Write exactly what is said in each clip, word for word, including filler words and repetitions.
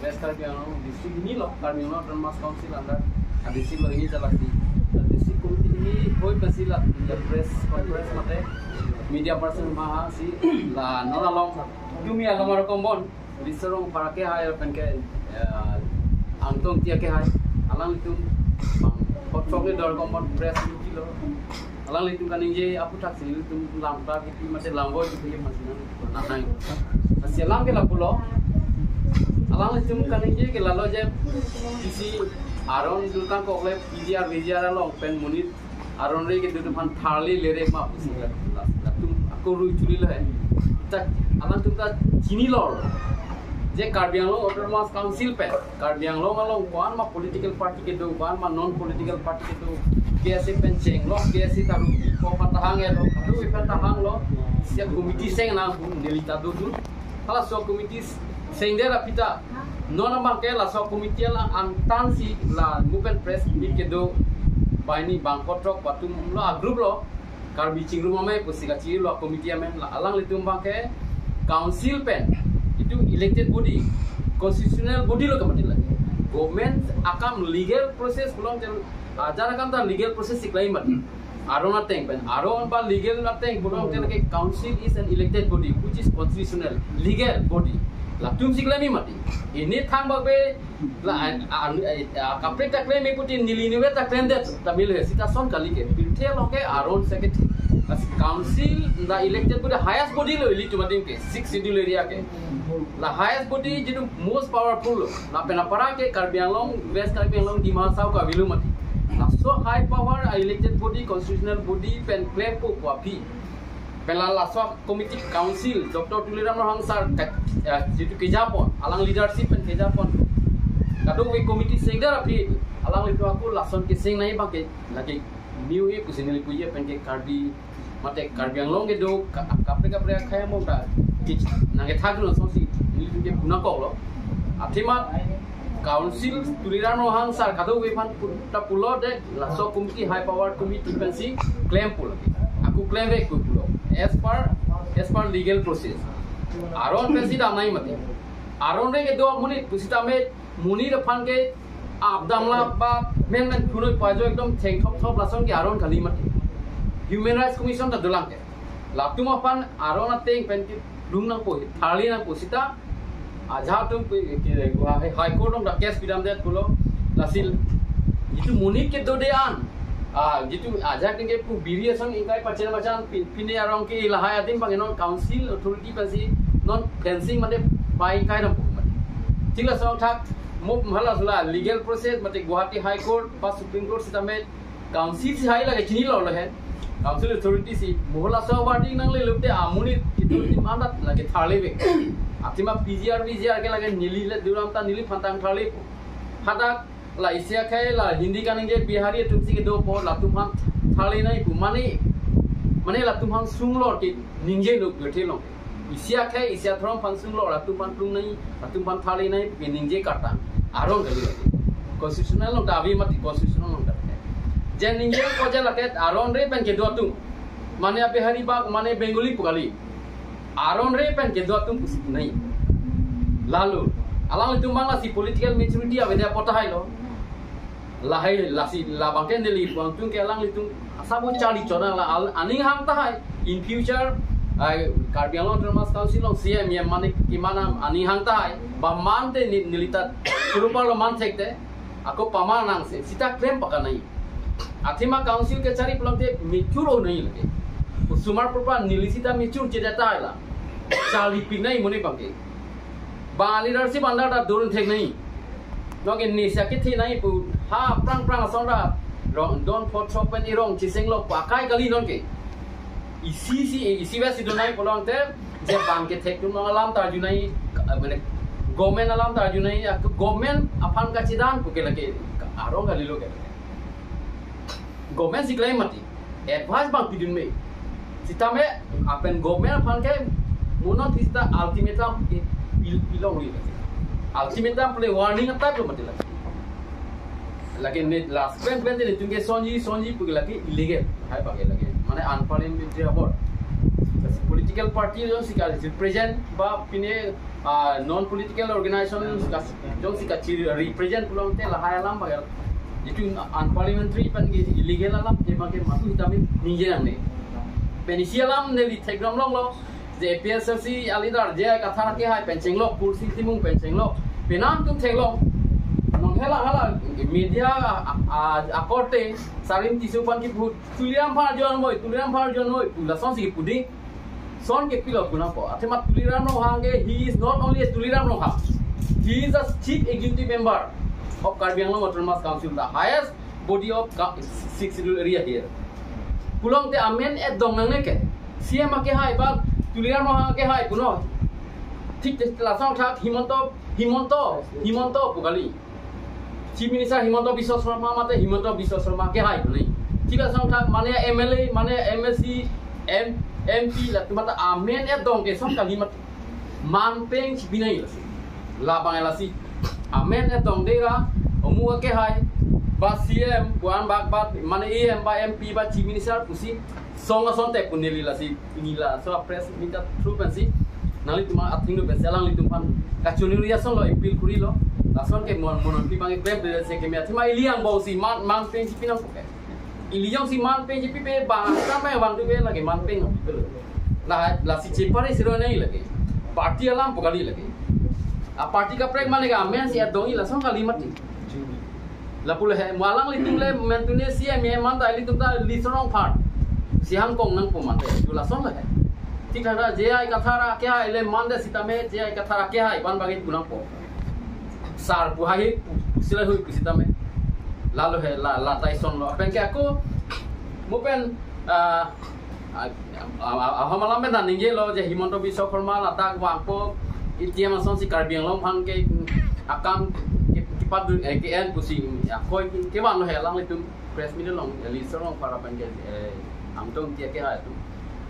West Karbi Anglong district hini lo, Karbi Anglong Autonomous Council under a district lo hini jalasi. District committee hini hoi pensi la, ya, press conference mate media person mahasi la non along, tumi along aro kombon, Lisarong Parake hai pen ke, eh, Angtong Tiya ke hai, alanglitum bang hotfrog ni dor kombon press meet lo. Alanglitum kaningje aputhaksi ilitum lamta kipi mate lambo kipi masi nang nanai. Masi alang ke lapulo. Alanglitum kaningje ke lalo je isi aron dulkan kokle P G R V G R along pen monit aron re kedo atum aphan tharli lere ma pusi la, la, latum ako rui chuli lo hai. Ta alangtum ta chinilo je Karbi Anglong Autonomous Council pen Karbi Anglong along ko-an ma political party kedo, ko-an ma non political party kedo, K S A pen chenglo, K S A ta rupi ko patahang elo, kadu pen tahanglo, isi a committee seng nangpu neli ta dodun. Halaso a committee sengdet aphi ta non abang ke laso a committee alang angtan si la mo pen press meet kedo, bai ni bang kotrok batum lo a group lo, Karbi Chingrum Amei pusi kachirilo a committee amen, la alanglitum abang ke council pen itum elected body, constitutional body lo kemati lagi. Government akam legal process pulote, ajar akam ta legal process si klem mati. Aron ateng pen, aron ba legal ateng pulote lagi council is an elected body which is constitutional, legal body. Latum si klem mati. Ini thang ba be la, a, a, a, a, kaprek ta klem putin neli niwe ta klemdet ta mil he, sita son kali ke. Pirthe along ke aron secretary. As council, the elected body, highest body lo ilitum adim ke, six schedule area ke. La highest body jitu most powerful lo. Lapen apara ke Karbi Anglong, West Karbi Anglong, Dima Hasao ke avelo mati. Laso high power a elected body, constitutional body pen klempo ko aphi. Pen la laso committee council, Doctor Tuliram Ronghang sir, ke, eh, jitu kejapon, alang leadership pen kejapon. Kadokave committee sengdet aphi, alanglitum ako lason keseng nai abang ke, lagi new e pusi neli puji pen ke Karbi, mate Karbi Anglong kedo, ka, kaprek kaprek akhai among ta, kich, nangkethak dun asonsi, neli ke puna koklo. Athema council Tuliram Ronghang sir kadokave aphan pu-, ta pulo de laso committee high power committee pensi klem pulo. Ako klemvek pu pulo. As per, as per legal process. Aron pensi damnai mati. Aron re kedo monit pusitame monit aphan ke apdam la ba men men thunoi pajo ekdom thengthop thop lason ke aron kali mati. Human Rights Commission ta dolang ke. Latum aphan aron ateng pen kelung nangpo, tharli nangpo sita. Ajahak atum pu, ke, ke, Guwahati High Court along ta case pidamdet pulo. Lasi itum monit kedo de an. Ah, itum ajahak ke pu biri ason ingkai pachan pachan pi-, pine arong ke lahai adim abang non council authority pensi non fencing mane bai ingkai nangpo mane. Thik lason athak mo halaso la legal process mate Guwahati High Court ba Supreme Court sitame council si hai lake chinilo lo he. Council authority si mo halaso wording nangle lote amonit itum adim an ta lake tharlivek. Athema P G R V G R ke lake neli le duram ta neliphan tang tharlipo. Hadak la isi akhai la Hindi kaningje Bihari atum si kedopo, latum aphan tharli nai pu mane, mane latum aphan sunglor ke ningje nuk gerthe long. Isi akhai, isi athrom aphan sunglor, latum aphan plung nai, latum aphan tharli nai pu ke ningje kartang. Aron kali lake. Constitutional along ta ave mati, constitutional along ta. Je ningje ko je lake aron re pen kedo atum. Mane a Bihari ba, mane Bengali pu kali. Aron re pen kedo atum pusi pu nai. Lalu, alanglitum abang lasi political maturity avedet apot tahai lo. Lahai lasi labang ke neli puang tung ke alanglitum asabo charli chonang la al-, aning hang tahai. In future, ai, Karbi Anglong Autonomous Council along C M, E M mane kemanam aning hang tahai. Ba mante ni, neli ta surupa lo man thekte. Ako paman nangsi, sita klem pakanai. Athema council kechari pulote mature onai lake. Osomar propa neli sita mature chedet tahai la. Charlipik nai monit abang ke. Bang a leadership under ta doron thek nai. Nonke nisa kethe nai pu ha prang prang ason ta rong don phot thok pen irong chiseng lo pakai kali nonke. Isi si, isi ve si donai pulote je bang kethek atum alam ta arjunai, eh, mane government alam ta arjunai, ya, government aphan kachedan pu ke lake, arong kali lo ke. Government si klem mati. Advice bang pidun me. Sitame apen government aphan ke mo non thista ultimatum ke pil-, pilong ri lake. Ultimatum pule warning attack lo mati lake. Lake ne last pen pen de tung ke sonji, sonji pu ke lake illegal. Hai bang ke lake. Mane unparliamentary abot. Political party jo si ka represent ba pine Ah, non political organization kas-, jongsi kachi represent pulote lahai alam bagel. Itu unparliamentary pen ke illegal alam, tema ke matu hitam ini nangne. Pen isi alam neli theklong longlo, je A P H L C a leader J I Kathar kehai pen chenglok, Kursing Timung pen chenglok. Penang tu theklong. Non hala hala media a, a, a korte Sarim Tisso aphan kipu, Tuliram aphan arju noi, Tuliram aphan arju noi, pu lasonsi kipu dei. Lason ke pilo pu nangpo. Athema Tuliram Ronghang ke, he is not only a Tuliram Ronghang. He is a chief executive member of Karbi Anglong Autonomous Council, the highest body of Ka-, Sixth Schedule area here. Pulote amen et dong nangne ke. C M akehai ba Tuliram Ronghang akehai punon. Thik te lason thak Himanta, Himanta, Himanta pu kali. Chief Minister Himanta Biswa Sarma mate Himanta Biswa Sarma kehai pu nangji. Thik lason thak mane M L A, mane M L C, M-, M P latum mate amen et dong ke lason kali mati. Man pen chipi nangji lasi. Labang lasi. Amen et dong dera, omu akehai, ba C M, kuan bak bat, mane A M, ba M P, ba Chief Minister pusi song asonte pu neli lasi, pini laso press meet through pensi nanglitum athengno pensi alanglitum aphan kachoningri asonlo, appeal kurilo. Lason ke mon, mon pi bang klem de se ke me athema ili angbong si man, man pen chipi nangpo ke. Ili jongsi man pen chipipe bang, kame bang tu ke lake man pen chipipe lo. La, lasi chepare siro nangji lake. Party alam pu kali lake. A party kaprek mane ke amen si et dongji lason kali mati. Lapu le he, mo alanglitum le mentune C M, M L A ta ilitum ta Lisarong aphan. Si hangkong nangpo mate. Tu lason le he. Thik thak J I Kathar akehai le mande sitame, J I Kathar akehai aphan bagi pu nangpo. Sar pu hai, pu sila hui pu sitame. Lalo he, la, la tai sonlo. Pen ke ako, mo pen, ah, ah, ah, ah, ahom alam pen ta ningjelo je Himanta Biswa Sarma ladak vangpo, A T M asonsi Karbi Anglong aphan ke akam ke, kepadu, eh, ke-en pusi, ya, koi ke, kevanglo he alanglitum press meet along, eh, Lisarong aphan pen ke, eh, Angtong Tiya akehai atum.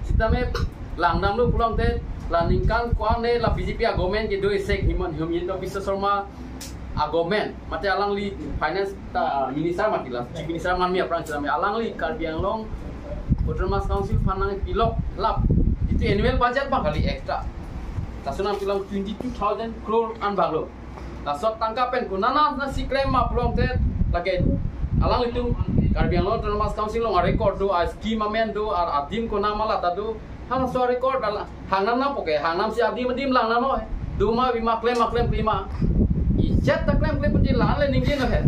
Sitame langdamlo pulote, la ningkan ko-an ne la B J P a government kedo isek Himan-, Himanta Biswa Sarma a government, mate alangli finance ta minister mati la, chief minister manmi aphrang sitame alangli Karbi Anglong Autonomous Council aphan nangpilok lap. Itu annual budget bang kali extra. Lason nangpilok twenty-two thousand crore an bang lo. Laso tangka pen konat nasi klem ma pulote lake alanglitum Karbi Anglong Autonomous Council along a record do, a scheme amen do, a adim konat ma lata do. Halaso a record ala hangnam nangpo ke, hangnam si adim adim langnam noi. Do ma, bima klem ma, klem klem ma. Ijat ta klem klem pun la le ningje no he.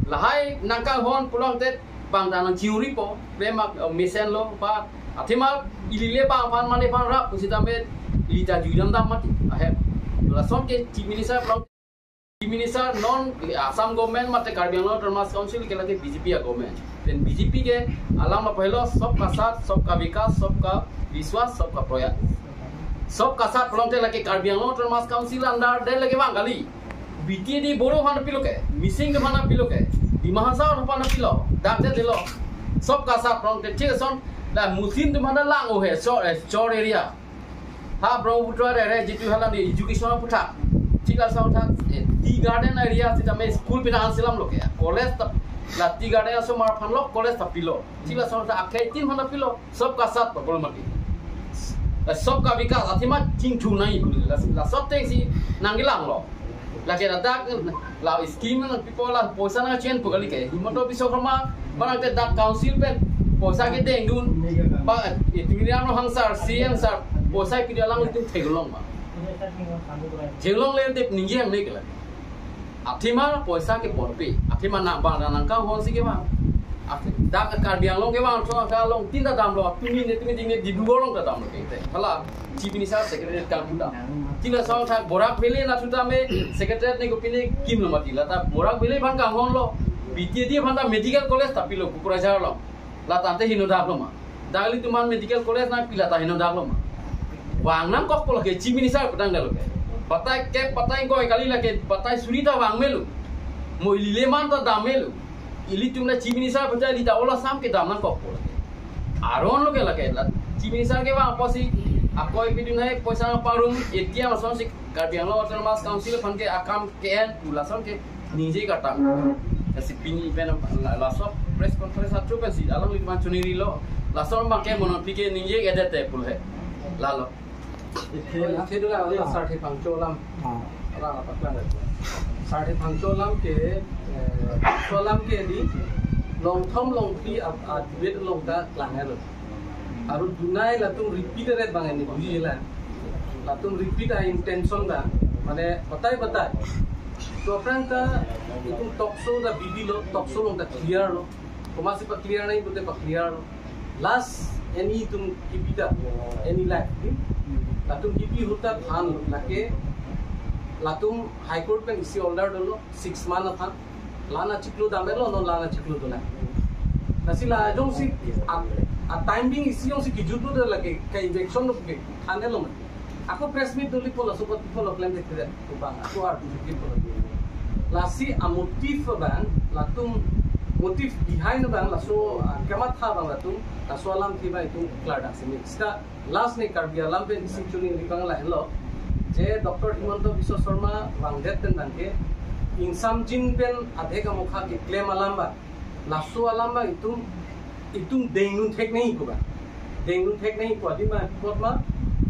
Lahai nangkanghon pulote bang ta nangchiuripo, klem ma, eh, mesenlo, ba athema ili le bang aphan mane aphan rap pusitame ili ta judam dam mati. Ahem. Lason ke Chief Minister pulo Chief Minister non Assam government mate Karbi Anglong Autonomous Council ke lake B J P a government. Then B J P ke alam apa helo sabka saath, sabka vikas, sabka vishwas, sabka prayas. Sabka saath pulote lake Karbi Anglong Autonomous Council under de lake bang kali. B T A D Bodo aphan pilo ke, Mising atum aphan pilo ke, Dima Hasao atum aphan pilo, dak de delo. Sabka saath pulote thik ason, la Muslim atum aphan lang o he, chor, eh, chor area. Ha Brahmaputra area jitu hala ni education aputhak. Thik lason thak, eh, tea garden area sitame school pina anselam lo ke. College ta, la tea garden asomar aphan lo, college ta pilo. Thik lason thak akhei tin aphan pilo. Sabka saath problem mati. Eh, sabka vikas athema chingthu nai. La, la sot teng si nangkelang lo. Lake ladak la scheme nang people la poisa nangchen pu kali ke. Himanta Biswa Sarma, bang te dak council pen poisa kedengdun. Ba, eh, Tuliram Ronghang sir, C M sir, poisa pidi alanglitum theklong ma. Theklong le te ningje ang ne ke la. Athema poisa ke ponpe. Athema nang bang nangkanghon si kevang. Dak Karbi Anglong kevang, thong Anglong tin ta damlo, tumi ne tumi ding ne Dibrugarh along ta damlo ke. Hala, Chief Minister Secretariat kanghu ta. Thik lason thak Barak Valley anatthu tame Secretariat ne kopine kimlo mati, lata Barak Valley aphan kanghonlo. B T A D aphan ta medical college ta pilo Kokrajhar along. Lata te heno daklo ma. Dak ilitum aphan medical college nangpi, lata heno daklo ma. Vang nangkokpo lake Chief Minister padang dalo ke. Batai kep, batai ingkoi kali lake, batai suri ta vang melo. Mo ili le man ta dam melo. Ilitum la Chief Minister batai ili ta olo sam kedam nangkokpo lake. Aron lo ke lake la. Chief Minister kevang apotsi akoi pidun hai poisa nangparum, A T M asonsi Karbi Anglong Autonomous Council aphan ke akam ke-en pu lason ke ningje kartang. Lasi pini pen la, laso press conference athu pensi alanglitum aphan choningrilo. Lason bang ke monon pike ningje edet te pu he. Lalo. Ithela. Ithela, ya, ah, sarthe phangcho alam. Ah. Alang apa klang itu. Sarthe phangcho alam ke, eh, phangcho alam ke di, longthom longphli a, a debate along ta klang helo. Aru dunai latum repeat ret bang ini buji la. Latum repeat a intention ta, mane batai batai. To aphrang ta, itum talk show ta bibilo, talk show along ta clear lo. Komatsi pa clear nai, pute pa clear lo. Last, any itum kipi ta, any life, hmm? Latum kipi ahut ta than lo, lake, latum High Court pen isi order dolo, six month aphan, la-an achiklo damlo, non la-an achiklo dolang. Lasi la jongsi, a, a timing isi jongsi kijut lo de lake, ka eviction lo ke, than lo man. Ako press meet doli polo, support polo, claim dekte, kubang, ako artu siki polo. Lasi a motive abang, latum motive behind abang, laso, ah, kematha abang latum, laso alamthe abang itum klardak sini. Seta last ne Karbi alam pen isi chuningri abang lahenlo. Je Doctor Himanta Biswa Sarma vangdet pen abang ke, ingsamjin pen adhek amokha keklem alam abang. Laso alam abang itum, itum dengdun thek nangji ko abang. Dengdun thek nangji ko adim apot ma,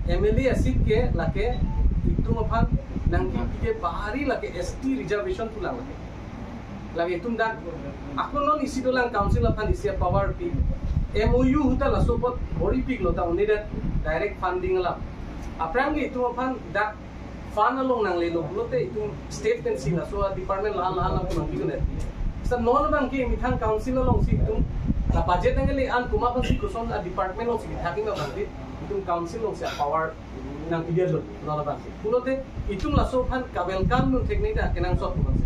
M L A a-seat ke lake itum aphan nangkipi ke bahari lake S T reservation pulang lake. Lake itum dak, ako non isi dolang council aphan isi power pi. M O U ahut ta laso apot bor-ipiklo ta, only that direct funding alam. Aphrang ke itum aphan dak fund along nanglelo pulote itum state pen si laso a-department la-an la-an lapu nangpi kunet. Seta non abang ke methang council alongsi itum la budget nangle an komat aphansi koson a-department alongsi kethak-ik ma abang ke itum council alongsi power nangpidetlo non abang ke. Pulote itum laso aphan ka-welcome dun thek nangji ta kenangsot abang si.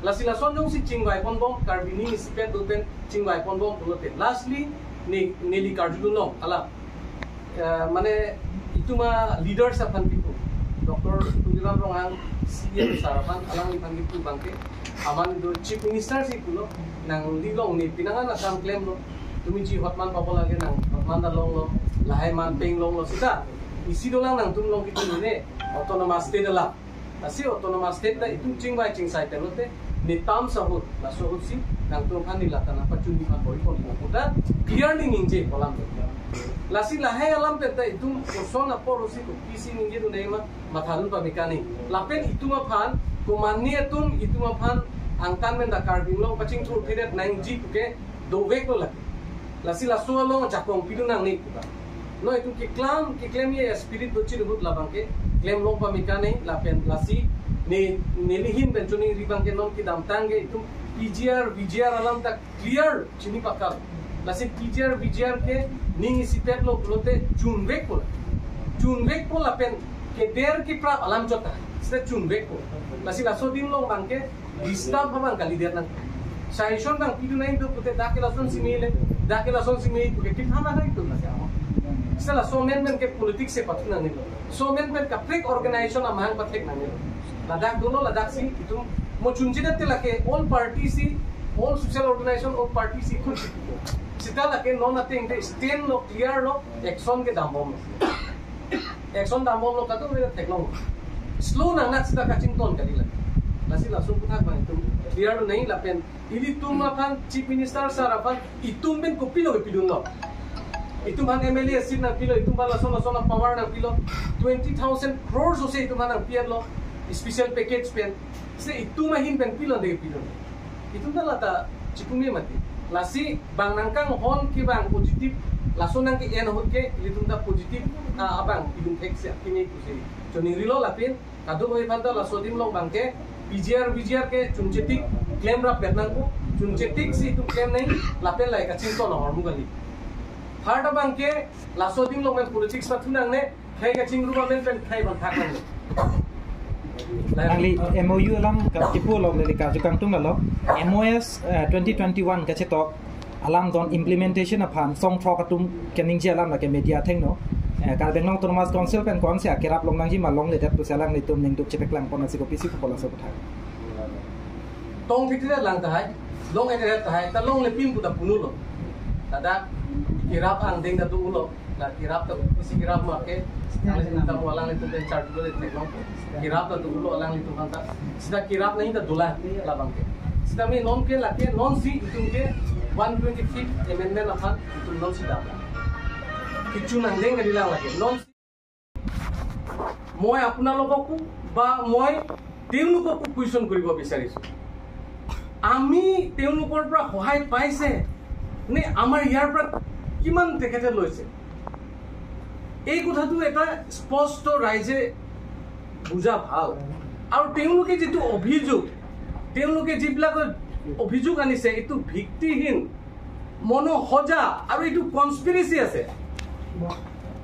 Lasi lason jongsi chingvai ponbom, Karbi aning isipet dun pen chingvai ponbom pulote. Lastly, ne, neli karjudun long, alam. Eh, mane, itum a-leaders aphan kipu. Doctor Tuliram Ronghang, C M sir aphan, alangliphan kipu abang ke. Aman do Chief Minister si pulo, nangli long ne pinangan asam klemlo. Tumi ji hotman papo lage nang, hotman ta longlo, lahai man peng longlo seta. Isi dolang nangtum long kipu ne, autonomous state alam. Lasi autonomous state ta itum chingvai chingsai pen lote, ne term ahut, laso ahut si, nangtum aphan ne lata nangpachunji aphan bor-ipon puta, clear ne ningje pu alam. Lasi lahai alam pen ta itum koson apor ahut si kopisi ningjedun nangji ma, mathadun pame kani. Lapen itum aphan, komatne atum, itum aphan, angtan pen ta Karbi Anglong pachingthur theret nangji puke, doveklo lake. Lasi laso along ajakong pidun nangne puta. No itum keklam, keklemji a-spirit do chiribut labang ke, klem long pame kani, lapen lasi, ne, neli ahin pen chuningri abang ke non kedamtang ke itum P G R, V G R alam ta clear chini pakal. Lasi P G R, V G R ke ning isipetlo pulote chunvekpo. Chunvekpo lapen keder keprap alam chot ta. Seta chunvekpo. Lasi laso adim along abang ke disturb abang kalidet nang. Suggestion abang pidun nangji do pute dak ke lasonsi mele, dak ke lasonsi mele puke kithana hai tu na. Seta laso amen pen ke politics si pathu nangnelo. Laso amen pen kaprek organization amahang pathek nangnelo. Ladak dolo, ladak si itum mo chunjinat te lake all party si, all social organization, all party si khun si. Seta lake non ateng te stand lo, clear lo, action kedambom. Action dambomlo katu mera theklong. Slow nangnak seta kachington kali la. Lasi laso aputhak abang itum clear nangji lapen ilitum aphan Chief Minister sir aphan itum pen kopilo kepidunlo. Itum aphan M L A seat nangpilo, itum aphan lason lason power nangpilo, twenty thousand crores ose itum aphan nangpietlo, special package pen. Se itum ahin pen pilo de pilo. Itum ta lata chipume mati. Lasi bang nangkanghon ke bang positive, laso nangke-en ahut ke, ilitum ta positive, ah, abang pidun thek si, kini pusi. Chuningrilo lapen, kadokave aphan ta laso adim along abang ke, P G R, V G R ke chunchetik, klemrap bet nangpo, chunchetik si itum klem nangji, lapen lahai kachington ahormu kali. Third abang ke, laso adim along pen politics pathu nangne, khei kachingrum amen pen khei bang thak nang. Nangli M O U alam ka kipu along neli karju kangtung lalo. M O S, eh, twenty twenty-one kachetok alam don implementation aphan song throk atum keningje alam lake media athengno. Eh, Karbi Anglong Autonomous Council pen ko-ansi akerap long nangji ma longledet pusi alanglitum ningduk chepeklang pon nangji kopisi pupo laso aputhak. Tong piti lang tahai, long et et tahai, ta longle pin puta punulo. Ladak kerap angdeng ta do-ulo. La kerap ta isi kerap ma ke, alanglitum ta alanglitum pen charge dolo de theklong. Kerap ta do-ulo alanglitum aphan ta. Seta kerap nangji ta dolang labang ke. Seta me non ke lake, non si itum ke one twenty-fifth amendment aphan itum non si dam. Kechun angdeng kali lang lake. Non si মই আপোনালোককো বা মই তেওঁলোককো কুৱেশ্যন কৰিব বিচাৰিছো, আমি তেওঁলোকৰ পৰা সহায় পাইছে নে আমাৰ ইয়াৰ পৰা কিমান তেখেতে লৈছে? এই কথাটো এটা স্পষ্ট ৰাইজে বুজা ভাল। আৰু তেওঁলোকে যিটো অভিযোগ, তেওঁলোকে যিবিলাক অভিযোগ আনিছে, এইটো ভিত্তিহীন, মনোসজা আৰু এইটো কনস্পিৰেচি আছে।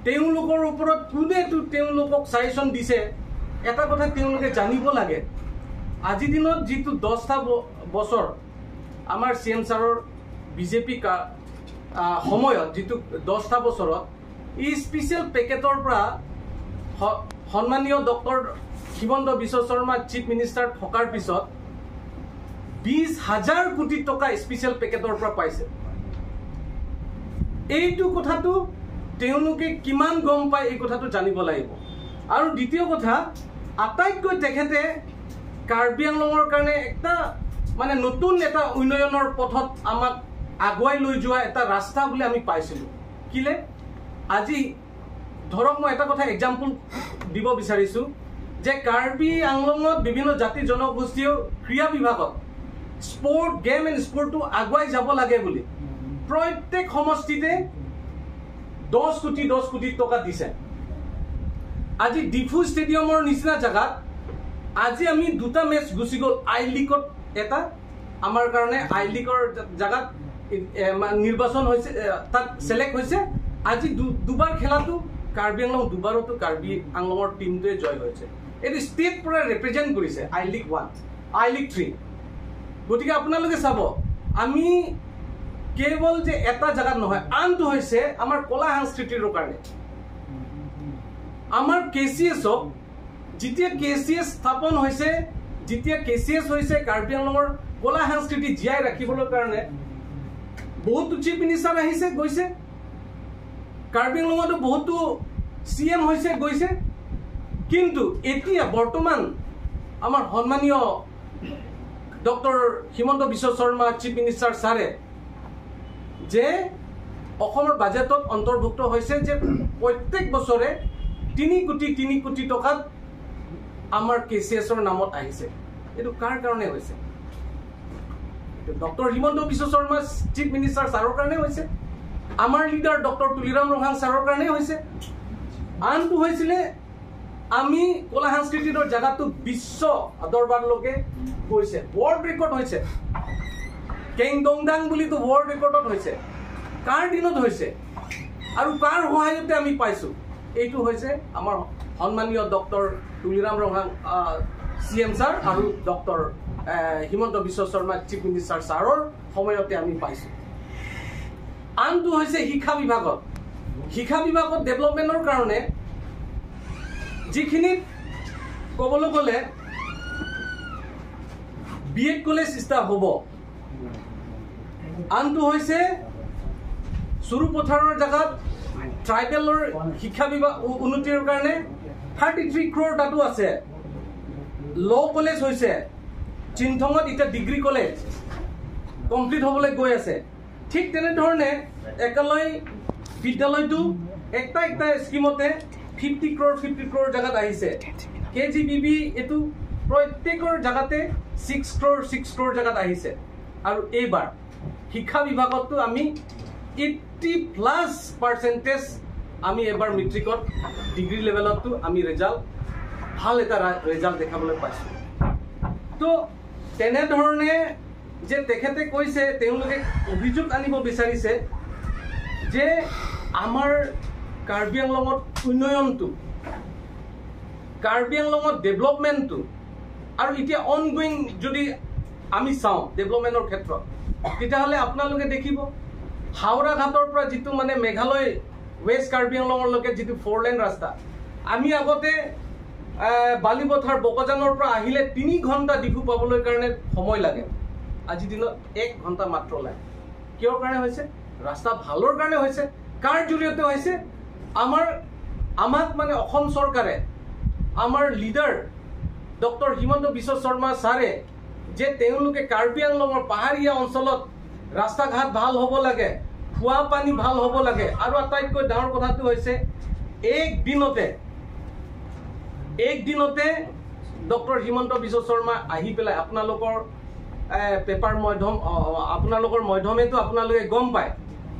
তেওঁলোকৰ ওপৰত কোনেতো তেওঁলোকক ছাজেশ্যন দিছে, এটা কথা তেওঁলোকে জানিব লাগে। আজিৰ দিনত যিটো দহটা ব- বছৰ আমাৰ চি এম ছাৰৰ বিজেপি কা- আহ, সময়ত যিটো দহটা বছৰত এই স্পেচিয়েল পেকেটৰ পৰা স- সন্মানীয় ডক্টৰ হিমন্ত বিশ্ব শৰ্মা চিফ মিনিষ্টাৰ থকাৰ পিছত বিশ হাজাৰ কোটি টকা স্পেচিয়েল পেকেটৰ পৰা পাইছে। এইটো কথাটো তেওঁলোকে কিমান গম পায়, এই কথাটো জানিব লাগিব। আৰু দ্বিতীয় কথা, আটাইতকৈ তেখেতে কাৰ্বি আংলঙৰ কাৰণে এটা মানে নতুন এটা উন্নয়নৰ পথত আমাক আগুৱাই লৈ যোৱা এটা ৰাস্তা বুলি আমি পাইছিলো। কিলে আজি ধৰক মই এটা কথা এক্সাম্পল দিব বিচাৰিছো যে কাৰ্বি আংলঙত বিভিন্ন জাতি জনগোষ্ঠীয় ক্ৰীড়া বিভাগত স্পৰ্ট, গেম এণ্ড স্পৰ্টটো আগুৱাই যাব লাগে বুলি প্ৰত্যেক সমষ্টিতে দহ কোটি দহ কোটি টকা দিছে। আজি ডিফু ষ্টেডিয়ামৰ নিচিনা জাগাত আজি আমি দুটা মেচ গুচি গ'ল। আই লিগত এটা আমাৰ কাৰণে আই লিগৰ জা- জাগাত এ, মা- নিৰ্বাচন হৈছে, এ, তাত ছিলেক্ট হৈছে। আজি দু- দুবাৰ খেলাটো কাৰ্বি আংলং, দুবাৰতো কাৰ্বি আংলঙৰ টিমটোৱে জয় হৈছে। এইটো ষ্টেট পৰা ৰিপ্ৰেজেণ্ট কৰিছে I league one, I league three. গতিকে আপোনালোকে চাব, আমি কেৱল যে এটা জাগাত নহয়, আনটো হৈছে আমাৰ কলা সংস্কৃতিৰ কাৰণে। আমাৰ কে চি এছক যেতিয়া কে চি এছ স্থাপন হৈছে, যেতিয়া কে চি এছ হৈছে, কাৰ্বি আংলঙৰ কলা সংস্কৃতি জীয়াই ৰাখিবলৈ কাৰণে বহুতো চিফ মিনিষ্টাৰ আহিছে, গৈছে। কাৰ্বি আংলঙতো বহুতো চি এম হৈছে, গৈছে। কিন্তু এতিয়া বৰ্তমান আমাৰ সন্মানীয় ডক্টৰ হিমন্ত বিশ্ব শৰ্মা চিফ মিনিষ্টাৰ ছাৰে যে অসমৰ বাজেটত অন্তৰ্ভুক্ত হৈছে যে প্ৰত্যেক বছৰে তিনি কোটি, তিনি কোটি টকাত আমাৰ কে চি এছৰ নামত আহিছে। এইটো কাৰ কাৰণে হৈছে? এইটো ডক্টৰ হিমন্ত বিশ্ব শৰ্মা চিফ মিনিষ্টাৰ ছাৰৰ কাৰণে হৈছে, আমাৰ লিডাৰ ডক্টৰ তুলিৰাম ৰংহাং ছাৰৰ কাৰণে হৈছে। আনটো হৈছিলে আমি কলা সংস্কৃতিৰ জাগাটো বিশ্ব দৰবাৰলৈকে গৈছে, ৱৰ্ল্ড ৰেকৰ্ড হৈছে। কেংডংডাং বুলিতো ৱৰ্ল্ড ৰেকৰ্ডত হৈছে। কাৰ দিনত হৈছে আৰু কাৰ সহায়তে আমি পাইছো? এইটো হৈছে আমাৰ সন্মানীয় doctor Tuliram Ronghang C M sir আৰু ডক্টৰ আহ, হিমন্ত বিশ্ব শৰ্মা চিফ মিনিষ্টাৰ ছাৰৰ সময়তে আমি পাইছো। আনটো হৈছে শিক্ষা বিভাগত। শিক্ষা বিভাগত ডেভেলপমেণ্টৰ কাৰণে যিখিনি ক'বলৈ গ'লে বি এড কলেজ ষ্টাৰ্ট হ'ব। আনটো হৈছে চুৰুপথাৰৰ জাগাত ট্ৰাইবেলৰ শিক্ষা বিভাগ উ- উন্নতিৰ কাৰণে থাৰ্টি থ্ৰী ক্ৰ'ৰ তাতো আছে। ল' কলেজ হৈছে চিংথঙত, এতিয়া ডিগ্ৰী কলেজ কমপ্লিট হ'বলৈ গৈ আছে। ঠিক তেনেধৰণে একালয় বিদ্যালয়টো একটা একটা স্কিমতে ফিফটি ক্ৰ'ৰ, ফিফটি ক্ৰ'ৰ জাগাত আহিছে। কে জি বি বি এইটো প্ৰত্যেকৰ জাগাতে ছিক্স ক্ৰ'ৰ, ছিক্স ক্ৰ'ৰ জাগাত আহিছে। আৰু এইবাৰ শিক্ষা বিভাগততো আমি এইটি প্লাছ পাৰ্চেণ্টেজ আমি এইবাৰ মেট্ৰিকত ডিগ্ৰী লেভেলততো আমি ৰিজাল্ট, ভাল এটা ৰা- ৰিজাল্ট দেখাবলৈ পাইছোঁ। তো তেনেধৰণে যে তেখেতে কৈছে, তেওঁলোকে অভিযোগ আনিব বিচাৰিছে যে আমাৰ কাৰ্বি আংলঙত উন্নয়নটো, কাৰ্বি আংলঙত ডেভেলপমেণ্টটো, আৰু এতিয়া অনগয়িং যদি আমি চাওঁ ডেভেলপমেণ্টৰ ক্ষেত্ৰত, তেতিয়াহ'লে আপোনালোকে দেখিব হাওৰা ঘাটৰ পৰা যিটো মানে মেঘালয় ৱেষ্ট কাৰ্বি আংলঙলৈকে যিটো ফ'ৰ লেন ৰাস্তা, আমি আগতে আহ, বালিপথাৰ বকজানৰ পৰা আহিলে তিনি ঘণ্টা ডিফু পাবলৈ কাৰণে সময় লাগে, আজিৰ দিনত এক ঘণ্টা মাত্ৰ লাগে। কিহৰ কাৰণে হৈছে? ৰাস্তা ভালৰ কাৰণে হৈছে। কাৰ জৰিয়তে হৈছে? আমাৰ, আমাক মানে অসম চৰকাৰে, আমাৰ লিডাৰ ডক্টৰ হিমন্ত বিশ্ব শৰ্মা ছাৰে যে তেওঁলোকে কাৰ্বি আংলঙৰ পাহাৰীয়া অঞ্চলত ৰাস্তা ঘাট ভাল হ'ব লাগে, খোৱা পানী ভাল হ'ব লাগে, আৰু আটাইতকৈ ডাঙৰ কথাটো হৈছে এক দিনতে একদিনতে ডক্টৰ হিমন্ত বিশ্ব শৰ্মা আহি পেলাই আপোনালোকৰ, এ, পেপাৰ মাধ্যম, অ, অ, আপোনালোকৰ মাধ্যমেতো আপোনালোকে গম পায়,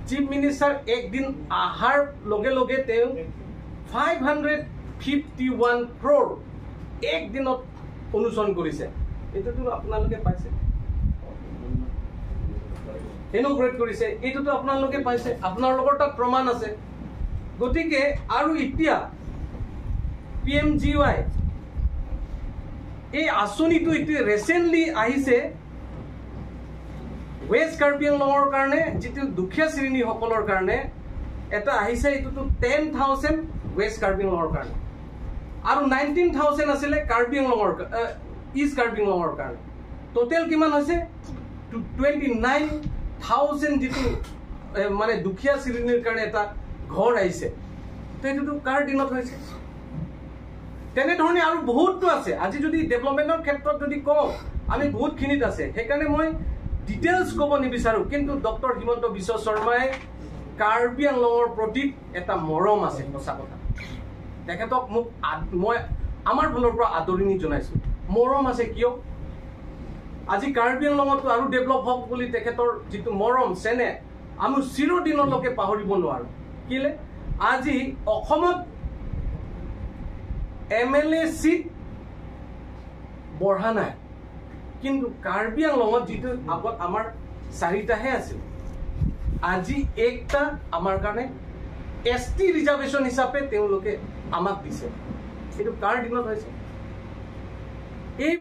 চিফ মিনিষ্টাৰ একদিন অহাৰ লগে লগে তেওঁ five hundred fifty one crore একদিনত উন্মোচন কৰিছে। এইটোতো আপোনালোকে পাইছে, ইনগ্ৰেট কৰিছে, এইটোতো আপোনালোকে পাইছে, আপোনালোকৰ তাত প্ৰমাণ আছে। গতিকে আৰু এতিয়া পি এম জি ৱাই এই আঁচনিটো এতিয়া ৰিচেণ্টলি আহিছে ৱেষ্ট কাৰ্বি আংলঙৰ কাৰণে, যিটো দুখীয়া শ্ৰেণীসকলৰ কাৰণে এটা আহিছে, এইটোতো টেন থাউজেণ্ড ৱেষ্ট কাৰ্বি আংলঙৰ কাৰণে আৰু নাইনটিন থাউজেণ্ড আছিলে কাৰ্বি আংলঙৰ কা-, আহ, ইষ্ট কাৰ্বি আংলঙৰ কাৰণে। টোটেল কিমান হৈছে? টুৱেণ্টি নাইন থাউজেণ্ড যিটো, এ, মানে দুখীয়া শ্ৰেণীৰ কাৰণে এটা ঘৰ আহিছে। তো এইটোতো কাৰ দিনত হৈছে? তেনেধৰণে আৰু বহুতো আছে। আজি যদি ডেভেলপমেণ্টৰ ক্ষেত্ৰত যদি কওঁ, আমি বহুতখিনিত আছে। সেইকাৰণে মই ডিটেইলছ ক'ব নিবিচাৰোঁ, কিন্তু ডক্টৰ হিমন্ত বিশ্ব শৰ্মাই কাৰ্বি আংলঙৰ প্ৰতি এটা মৰম আছে, সঁচা কথা। তেখেতক মোক আদ-, মই আমাৰ ফালৰ পৰা আদৰণি জনাইছোঁ। মৰম আছে কিয়? আজি কাৰ্বি আংলঙতো আৰু ডেভেলপ হওক বুলি তেখেতৰ যিটো মৰম, চেনেহ, আমি চিৰদিনলৈকে পাহৰিব নোৱাৰোঁ। কেলে? আজি অসমত এম এল এ চিট বঢ়া নাই, কিন্তু কাৰ্বি আংলঙত যিটো আগত আমাৰ চাৰিটাহে আছিল, আজি একটা আমাৰ কাৰণে এছ টি ৰিজাৰ্ভেশ্যন হিচাপে তেওঁলোকে আমাক দিছে। এইটো কাৰ দিনত হৈছে? এই